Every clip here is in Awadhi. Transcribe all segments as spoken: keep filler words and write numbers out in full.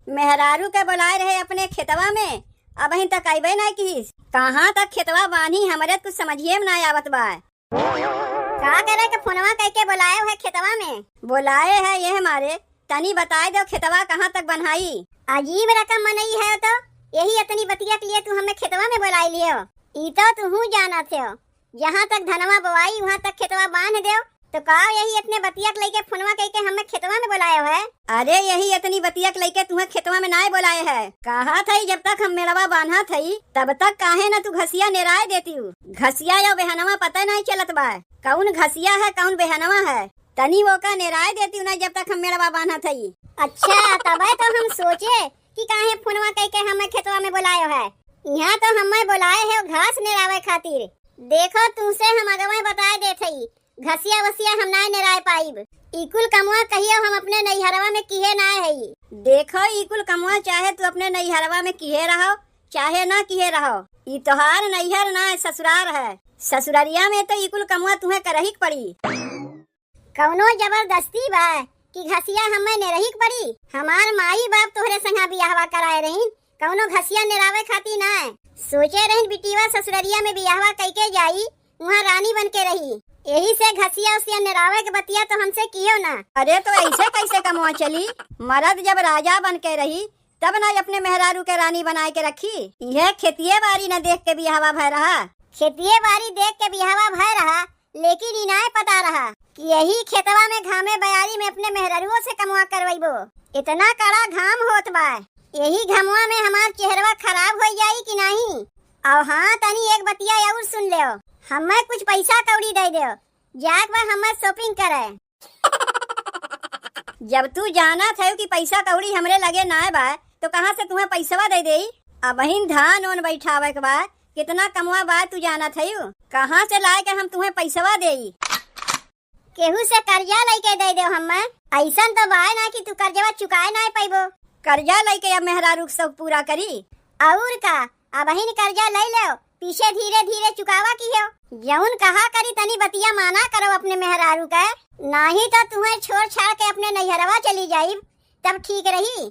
मेहरारू के बोलाए रहे अपने खेतवा में, अबहिन तक अइबे नाहीं किहिस। कहाँ तक खेतवा बान्ही, हमरे त कुछ समझिए में नाहीं आवत बा। का करे के फोनवा कइके बोलाए है खेतवा में? बोलाए है यह मारे, तनी बताए देउ खेतवा कहाँ तक बन्हाई। अजीब रकम मनई है तो, यही अतनी बतिया के लिए तू हमें खेतवा में बोलाए लियो। ई तो तुहू जानत हो, जहाँ तक धनवा बोआई, उहाँ तक खेतवा बान्ह देव। तो का यही इतने बतिया के लइके फोनवा कइके हमें खेतवा में बोलायो है? अरे, यही इतनी बतिया के लइके तुहें खेतवा में नाय बोलाए है। कहत हई, जब तक हम मेड़वा बान्हत हई, तब तक काहे न तू घसिया नेराए देतिउ? घसिया या बेहनवा पता नाय चलत बा, कउन घसिया है, कउन बेहनवा है। तनी ओका नेराए देतिउ ना, जब तक हम मेड़वा बान्हत हई। अच्छा, तबे तो हम सोचे कि काहे फोनवा कइके हमें खेतवा में बोलायो है। इहाँ तो हमें बोलाए है घास नेरावे खातिर। देखो, तुमसे हम अगवे बताए देत हई, घसिया वसिया हम नाय नेराए पाइब। ई कुल कमवा कहियो हम अपने नैहरवा में किहे नाय हई। देखो, ई कुल कमवा चाहे तू अपने नैहरवा में किहे रहो, चाहे ना किहे रहो, ई तोहार नैहर ना ससुरार है। ससुररिया में तो ई कुल कमवा तुहें करही के पड़ी। कउनो जबरदस्ती बा कि घसिया हमें नेरही के पड़ी? हमार माई बाप तोहरे संगा बियाहवा कराए रहीन, कउनो घसिया नेरावे खातिर नाय। सोचे रहीन बिटिया ससुररिया में बियाहवा कइके जाई, उहाँ रानी बन के रही। एही से घसिया उसिया नेरावे के बतिया तो हमसे कियो ना। अरे तो ऐसे कैसे कमवा चली? मरद जब राजा बन के रही, तब ना अपने मेहरारू के रानी बनाए के रखी। इहे खेतिए बारी न देख के बियाहवा भय रहा। खेतिए बारी देख के बियाहवा भय रहा, लेकिन ई नाय पता रहा कि यही खेतवा में घामे बयारी में अपने मेहररुओ से कमवा करवइबो। इतना कड़ा घाम होत बा, यही घमवा में हमार चेहरवा खराब होइ जाई कि नाहीं? अउर हाँ, तनी एक बतिया अउर सुन लेव, हमें कुछ पैसा कौड़ी दे देव, जाए के बा हमें shopping करे। जब तू जानत है कि पैसा कौड़ी हमरे लगे नाय बा, तो कहाँ से तुहें पैसवा दे देई? अबहिन धान ओन बैठावे के बा, कितना कमवा बा तू जानत है, कहाँ से लाए के हम तुहें पैसवा देई? केहू से कर्जा लइके दे देव हम्मे, अइसन तो बाय ना कि तू कर्जवा चुकाए नाय पइबो। कर्जा लइके अब मेहरारू के शौक पूरा करी। अउर का, अबहिन कर्जा लइ लेव, पीछे धीरे धीरे चुकावा किहो। जउन कहा करी तनी बतिया माना करो अपने मेहरारू के, नाहीं तो तुहें छोड़ छाड़ के अपने नैहरवा चली जाइब, तब ठीक रही।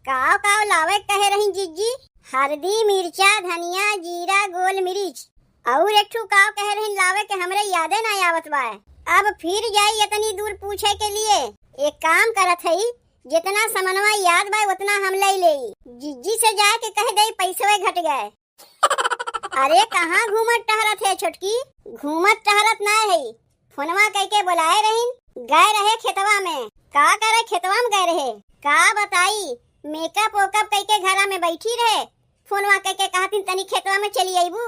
काव काव लावे कहे रही जिज्जी? हरदी, मिर्चा, धनिया, जीरा, गोल मिरिच। अउर एक ठू काव कहे रही लावे के हमरे यादे ना आवत बा। अब फिर जाई इतनी दूर पूछे के लिए। एक काम करत हई, जितना समनवा याद बा उतना हम लइ लेई। जिज्जी से जाए के कह देई पैसवे घट गए। अरे कहाँ घूमत टहरत है छोटकी? घूमत टहरत ना है, फोनवा कइके बोलाए रहिन, गए रहे खेतवा में। का करे खेतवा में गए रहे? का बताई, makeup वेकअप कइके घरा में बैठी रहे, फोनवा कइके कहतिन तनी खेतवा में चली अइबू।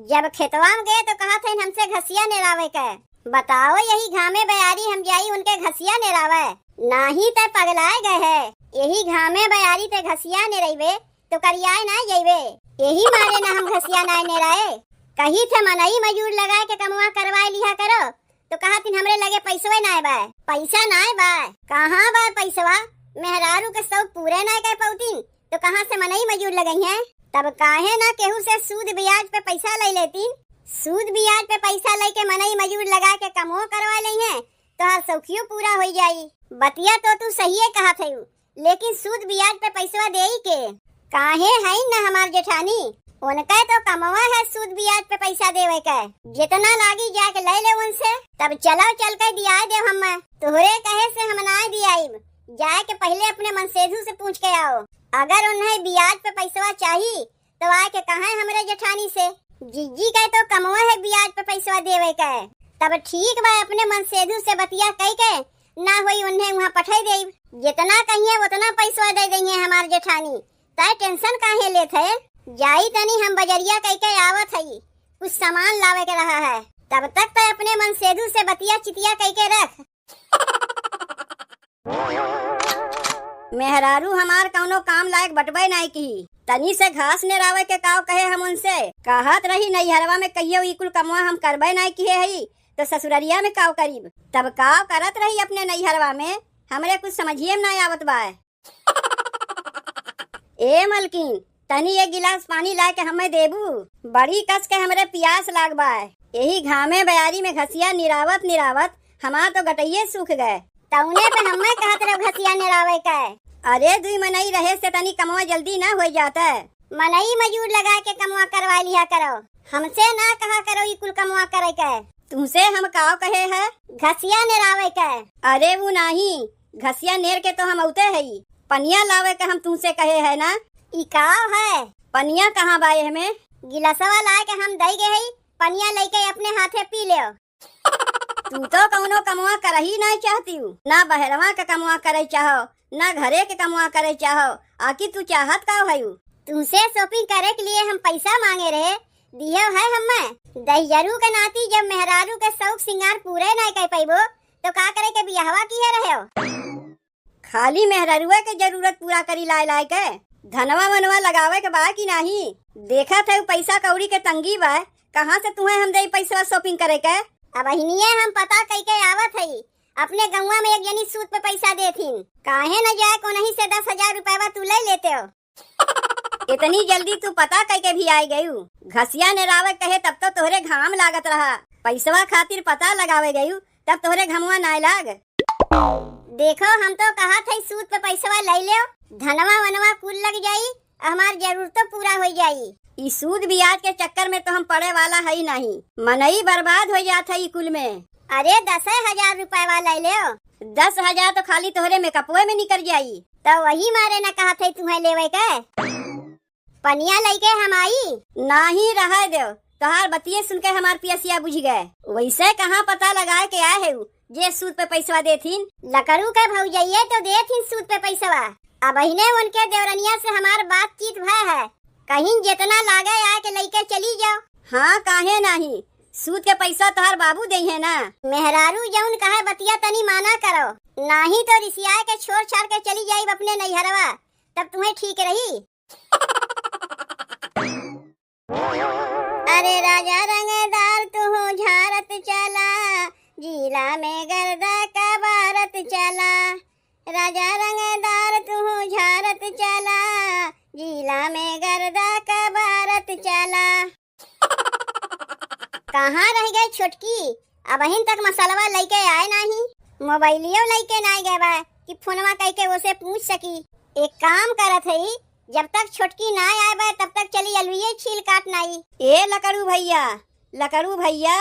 जब खेतवा में गए तो कहत हइन हमसे घसिया नेरावे के। बताओ यही घामे बयारी हम जाई उनके घसिया नेरावे? नाहीं त पगलाए गए है, यही घामे बयारी ते घसिया नेरइबे तो करियाए नाय जइबे, यही मारे ना हम घसिया नाय नेराए। कही थे मनई मजूर लगाए के कमवा करवाए लिहा करो, तो कहतिन हमरे लगे पैसवे नाय बा। पैसा नाय बा? कहाँ बा पैसवा? मेहरारू के शौक पूरे नाय कर पौतिन, तो कहाँ से मनई मजूर लगइहें? तब काहे ना केहू से सूद ब्याज पे पैसा लइ लेतिन? सूद ब्याज पे पैसा लइके मनई मजूर लगा के कमवो करवा लइहें, तोहार शौकियो पूरा होइ जाई। बतिया तो तू सहिए कहत हयू, लेकिन सूद बियाज पे पैसवा देई के? काहे हईन न हमार जेठानी, उनके तो कमवा है सूद बियाज पे पैसा देवे के। जितना लागी जाके ले ले उनसे, तब चलो चल के दिया देव हम्मे। तोहरे कहे से हम ना दियाइब, जाए के पहले अपने मनसेधू से पूछ के आओ। अगर उन्हें बियाज पे पैसवा चाही, तो आए के कहें हमरे जेठानी से। जिज्जी के तो कमवा है बियाज पे पैसवा देवे के। तब ठीक बा, अपने मनसेधू से बतिया कई के ना होई, उन्हें वहाँ पठाई देब। जितना कहिए उतना पैसवा दे देंगे हमार जेठानी। तय tension काहे लेत है? जाई तनी हम बजरिया कई के आवत हई, कुछ सामान लावे के रहा है। तब तक तय अपने मनसेधू से बतिया चितिया कई के रख। मेहरारू हमार कउनो काम लायक बटबे नाई की। तनी से घास नेरावे के काव कहे हम उनसे। कहत रही नैहरवा में कहियो ई कुल कमवा हम करबे नाई किहे हई, तो ससुररिया में काव करीब? तब काव करत रही अपने नैहरवा में, हमरे कुछ समझिए में नाई आवत बा। ए मलकिन, तनी एक गिलास पानी लाए के हमें देबू? बड़ी कस के हमरे पियास लाग बा। यही घामे बयारी में घसिया निरावत निरावत हमार तो गटइये सूख गए। तउने पे हम्मे कहत रहो घसिया निरावे के। अरे, दुई मनई रहे से तनी कमवा जल्दी ना होइ जात। मनई मजूर लगाए के कमवा करवा लिहा करो। हमसे ना कहा करो ई कुल कमवा करे के। तुमसे हम काव कहे है? घसिया निरावे के। अरे, वो नाही, घसिया नेर के तो हम औते हई। पनिया लावे के हम तुमसे कहे है ना। ई काव है? पनिया कहाँ बा एहमे? गिलसवा लाए के हम दई गए हई, पनिया लइके अपने हाथे पी लेव। तू तो कउनो कमवा करही नाहीं चाहतिउ, ना बहरवा के कमवा करे चाहो, ना घरे के कमवा करे चाहो, आखिर तू चाहत का हयू? तुमसे shopping करे के लिए हम पैसा मांगे रहे, दियो है हम्मे। दहिजरू के नाती जब मेहरारू के शौक सिंगार पूरे नाहीं कर पइबो, तो का करे के बियाहवा किहे रहे हो? खाली मेहररुए के जरूरत पूरा करी लाए लाए के। धनवा वनवा लगावे के बा कि नाही? देखत है पैसा कौड़ी के तंगी बा, कहाँ से तुहे हम देई पैसवा shopping करे के? अबहिनिये हम पता कई के आवत हई, अपने गौवा में एक जनी सूद पे पैसा देथिन, काहे न जाए कोनही से दस हजार रुपयवा तू ले लेते हो। इतनी जल्दी तू पता कई के भी आए गयू? घसिया नेरावे कहे तब तो तोहरे घाम लागत रहा, पैसवा खातिर पता लगावे गयू तब तोहरे घमवा नाय लाग। देखो, हम तो कहत हई सूद पे पैसवा लई लेव, धनवा वनवा कुल लग जाई, हमार जरूरतो पूरा होइ जाई। ई सूद बियाज के चक्कर में तो हम पड़े वाला हई नहीं, मनई बर्बाद होइ जात है ई कुल में। अरे, दसे हजार रुपयवा लई लेव। दस हजार तो खाली तोहरे मेकअपवे में निकल जाई। तो वही मारे न कहत हई तुहे लेवे के। पनिया लइके हम आई? नाही, रहे देव, तोहार बतिये सुन के हमार पियसिया बुझ गए। वैसे कहाँ पता लगाए के आए है उ, जे सूद पे पैसवा देथिन? लकड़ू के भौजइये तो देथिन सूद पे पैसवा। अबहिने उनके देवरनिया से हमार बातचीत भय है, कहिन जेतना लागे आए के लइके चली जाओ। हाँ, काहे नाही, सूद के पैसा तोहार बाबू देइहे ना। मेहरारू जौन कहे बतिया तनी माना करो, नाही तो रिसियाए के छोड़ छाड़ के चली जाइब अपने नैहरवा, तब तुहे ठीक रही। अरे राजा रंगदार तू झारत चला, जिला में गर्दा कबारत चला। राजा रंगदार तू झारत चला, जिला में गर्दा कबारत चला। कहाँ रह गए छोटकी? अबहिन तक मसलवा लइके आए नाही, मोबाइलियो लइके नाय गए बा कि फोनवा कइके ओसे पूछ सकी। एक काम करत हई, जब तक छोटकी नाय आए बा तब तक चली अलुए छील काट नाई। ए लकड़ू भैया, लकड़ू भैया।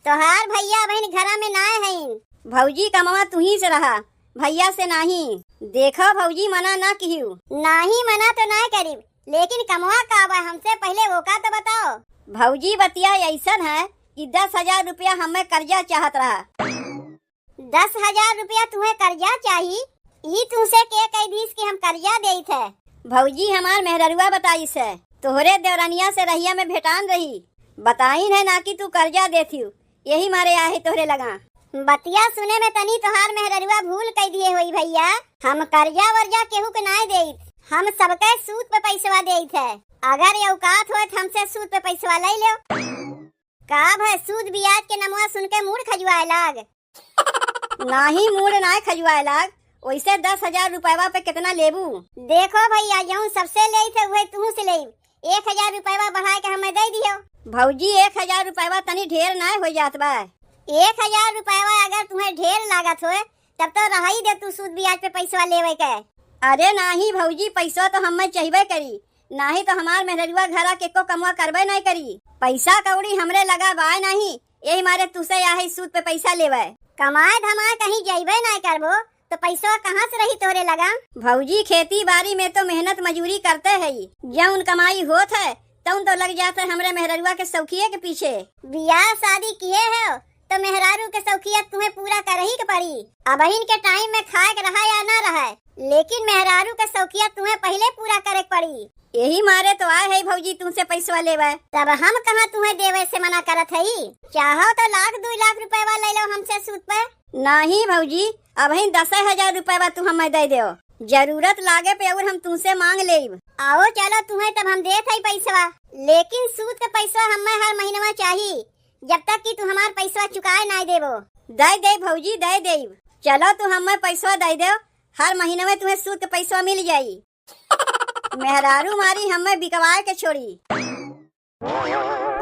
तोहार भैया अबहिन घरा में नाय हईन। भौजी कमवा तुही से रहा, भैया से नाही। देखो भौजी, मना ना किहियो। नाही मना तो नाय करिब, लेकिन कमवा का बा, हमसे पहिले ओका तो बताओ। भौजी, बतिया अइसन है कि दस हजार रुपया हमें कर्जा चाहत रहा। दस हजार रुपया तुहे कर्जा चाही? ई तुहसे के कह दीस कि हम कर्जा देइत है? भौजी, हमार मेहररुआ बताइस है, तोहरे देवरनिया से रहिया में भेटान रही, बताइन है ना कि तू कर्जा देथिउ, यही मारे आहे तोहरे लगा। बतिया सुने में तनी तोहार मेहररुआ भूल कई दिए होई भैया। हम कर्जा वर्जा केहू के नाय देइत, हम सबके सूद पे पैसवा देइत है। अगर ये औकात होत हमसे सूद पे पैसवा ले लो। का भय, सूद बियाज के नमवा सुन के मूड़ खजुआए लाग? नाही, मूड़ नाय खजुआए लाग। वैसे दस हजार रुपयवा पे कितना लेबू? देखो भैया, जौन सबसे लेइत है उहे तुहू से लेब। एक हजार रुपयवा बढ़ाए के हमें दे दियो। भौजी, एक हजार रुपयवा तनी ढेर नाय हो जात बा? एक हजार रुपयवा अगर तुम्हें ढेर लागत होए, तब तो रहाई दे तू सूद बियाज पे पैसवा लेवे के। अरे नाही भौजी, पैसवा तो हमें चाहिए करी, नाही तो हमार मेहररुआ घरा के को कमवा करबे नाय करी। पैसा कौड़ी हमरे लगा बाय नाही, यही मारे तुसे आहे सूद पे पैसा लेवे। कमाए धमाए कहीं जइबे नाय करबो, तो पैसवा कहाँ से रही तोरे लगा? भौजी, खेती बारी में तो मेहनत मजूरी करते है, जौन कमाई होत है, तौन तो लग जात है हमरे मेहररुआ के सौखिए के पीछे। बियाह शादी किए हो, तो मेहरारू के सौखिया तुम्हें पूरा करही के पड़ी। अबहिन के टाइम में खाए के रहा या ना रहे, लेकिन मेहरारू के सौखिया तुम्हें पहिले पूरा करे के पड़ी। यही मारे तो आए है भौजी तुमसे पैसवा लेवे। तब हम कहाँ तुम्हें देवे से मना करत हई? चाहो तो लाख दुई लाख रुपयवा ले लो हमसे सूद पे। नाही भौजी, अबहिन दसे हजार रुपयवा तू हमें दे देव। जरूरत लागे पे और हम तुमसे मांग लेब। आओ चलो, तुम्हें तब हम देत हई पैसवा, लेकिन सूद के पैसवा हमें हर महीनवा चाही, जब तक कि तू हमार पैसवा चुकाए नाय देबो। दे दे भौजी, दे देब। चलो तू हमें पैसवा दे देव, हर महीनवे तुम्हें सूद के पैसवा मिल जाई। मेहरारू मारी हमें बिकवाए के छोड़ी।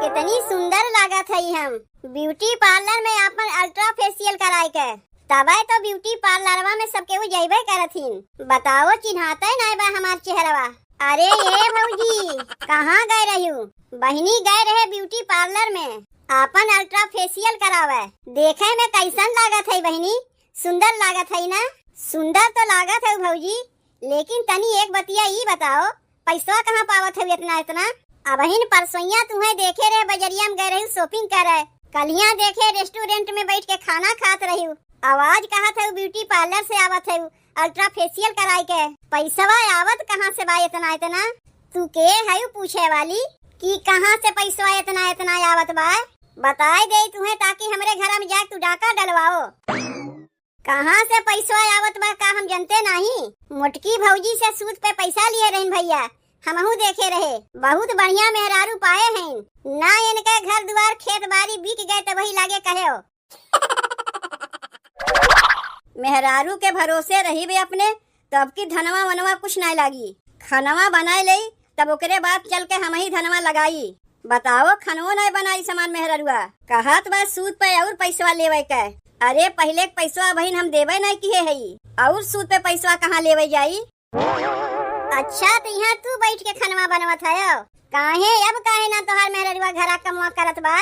कितनी सुंदर लागत हई हम beauty parlour में आपन ultra facial कराए के। तबे तो beauty parlourवा में सब केहू जइबे करत हिन। बताओ, चिन्हाते नाय बा हमार चेहरवा। अरे ए भौजी, कहाँ गए रह्यू? बहिनी गए रहे beauty parlour में आपन ultra facial करावे। देखे में कैसन लागत है बहिनी? सुंदर लागत है ना? सुंदर तो लागत है भौजी, लेकिन तनी एक बतिया ई बताओ, पैसवा कहाँ पावत है इतना इतना? अबहिन परसोइया तुहे देखे रहे बजरिया में गए रही shopping करे, कलिया देखे restaurant में बैठ के खाना खात रही। आवाज कहत है beauty parlour से आवत है ultra facial कराए के। पैसवा आवत कहाँ से बा इतना इतना? तू के है पूछे वाली कि कहाँ से पैसवा इतना इतना आवत बा? बताए दे तुहे ताकि हमरे घर में जाके तू डाका डलवाओ। कहाँ से पैसवा आवत बा का हम जनते नाही? मोटकी भौजी से सूद पे पैसा लिए रहिन भैया, हमहू देखे रहे। बहुत बढ़िया मेहरारू पाए हैं, ना इनके घर दुआर खेत बारी बिक गए तो वही लागे कहे हो। मेहरारू के भरोसे रही बे अपने, तो अब की धनवा वनवा कुछ नाय लागी। खनवा बनाए लेई, तब ओकरे बाद चल के हमही धनवा लगाई। बताओ, खनवो नाय बनाई समान मेहररुआ। कहत बा सूद पे और पैसवा लेवे के। अरे, पहिले के पैसवा बहिन हम देवे नाय किहे हई, और सूद पे पैसवा कहाँ लेवे जाई? अच्छा, तो यहाँ तू बैठ के खनवा बनवत है? काहे, अब काहे ना तोहार मेहररुआ घरा कमवा करत बा?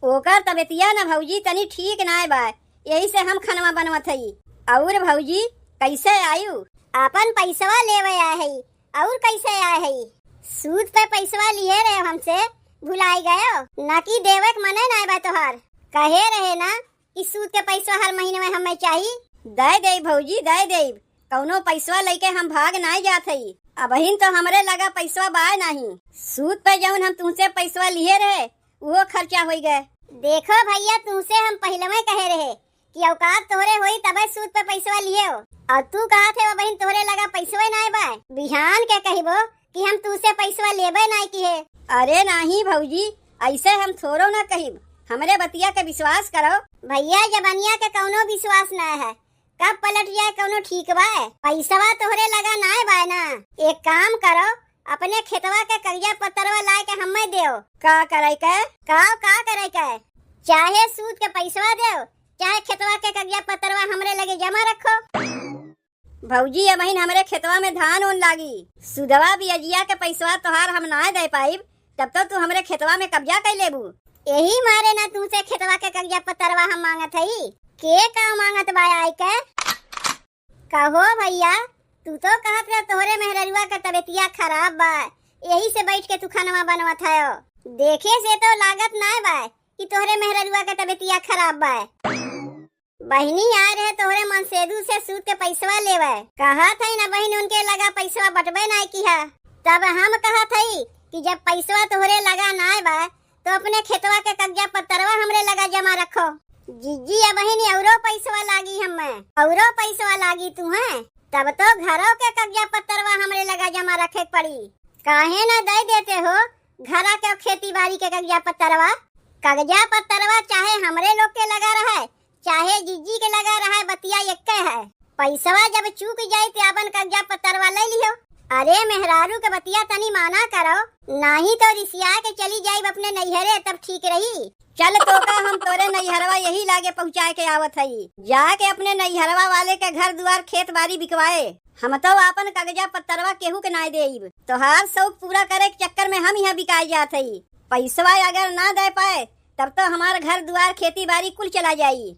ओकर तबियतिया न भौजी तनी ठीक नाय बा, यही से हम खनवा बनवत हई। और भौजी, कैसे आयु? आपन पैसवा लेवे आए हई, और कैसे आए हई? सूद पे पैसवा लिए रहे हमसे, भुलाई गयो? न कि देवे के मने नाय बा तोहार। कहे रहे ना कि सूद के पैसवा हर महीने में हमें चाही। दे देब भौजी, दे देब। कौनो पैसवा लेके हम भाग नाय जात हई। अबहिन तो हमरे लगा पैसवा बाय नाही। सूद पे जौन हम तुमसे पैसवा लिए रहे, उहो खर्चा होई गए। देखो भैया, तुमसे हम पहिलवे कहे रहे कि औकात तोहरे होई तबे सूद पे पैसवा लिहेव। और तू कहत है बहिन तोहरे लगा पैसवे नाय बा। बिहान के कहिबो कि हम तू से पैसवा लेबे नाय किहे। अरे नाही भौजी, ऐसे हम थोड़ो ना कहिब, हमरे बतिया के विश्वास करो। भैया, जबनिया के कौनो विश्वास ना है, कब पलट जाए कौनो ठीक बा? पैसवा तोहरे लगा नाय बा ना। एक काम करो, अपने खेतवा के कगजा पत्तरवा लाए के हम्मे देव। का करे के? का, का करे के? चाहे सूद के पैसवा देव, चाहे खेतवा के कगजा पत्तरवा हमरे लगे जमा रखो। भौजी, अबहिन हमरे खेतवा में धान ओन लागी, सुदवा बियजिया के पैसवा तोहार हम नाय दे पाइब, तब तो तू हमरे खेतवा में कब्जा कर लेबू। यही मारे ना तुमसे खेतवा के कगजा पत्तरवा हम मांगत हई। के का मांगत बा आय के? कहो भैया, तू तो कहत रहे तोहरे मेहररुआ के तबियतिया खराब बा, यही से बैठ के तू खनवा बनवत हयो। देखे से तो लागत नाय बा कि तोहरे मेहररुआ के तबियतिया खराब बा। बहिनी आए रहे तोहरे मनसेदू से सूद के पैसवा लेवे। कहत है ना बहिन उनके लगा पैसवा बटबे नाय किहा। तब हम कहत हई कि जब पैसवा तोहरे लगा नाय बा, तो अपने खेतवा के कगजा पत्तरवा हमरे लगा जमा रखो। जिज्जी, अबहिन औरो पैसवा लागी हमें, औरो पैसवा लागी तुहे, तब तो घरो के कगजा पत्तरवा हमरे लगा जमा रखे के पड़ी। काहे ना दे देते हो घरा के खेती बाड़ी के कगजा पत्तरवा? कगजा पत्तरवा चाहे हमरे लोग के लगा रहे, चाहे जिज्जी के लगा रहे, बतिया एक्के है। पैसवा जब चूक जाई, ते आपन कगजा पत्तरवा ले लिहो। अरे मेहरारू के बतिया तनी माना करो, नाही तो रिसिया के चली जाइब अपने नैहरे, तब ठीक रही। चल तोका हम तोरे नैहरवा यही लागे पहुँचाए के आवत हई। जाके अपने नैहरवा वाले के घर दुआर खेत बारी बिकवाए। हम तो आपन कगजा पत्तरवा केहू के नाय देइब। तोहार शौक पूरा करे के चक्कर में हम यहाँ बिकाए जात हई। पैसवा अगर ना दे पाए, तब तो हमार घर दुआर खेती बारी कुल चला जाई।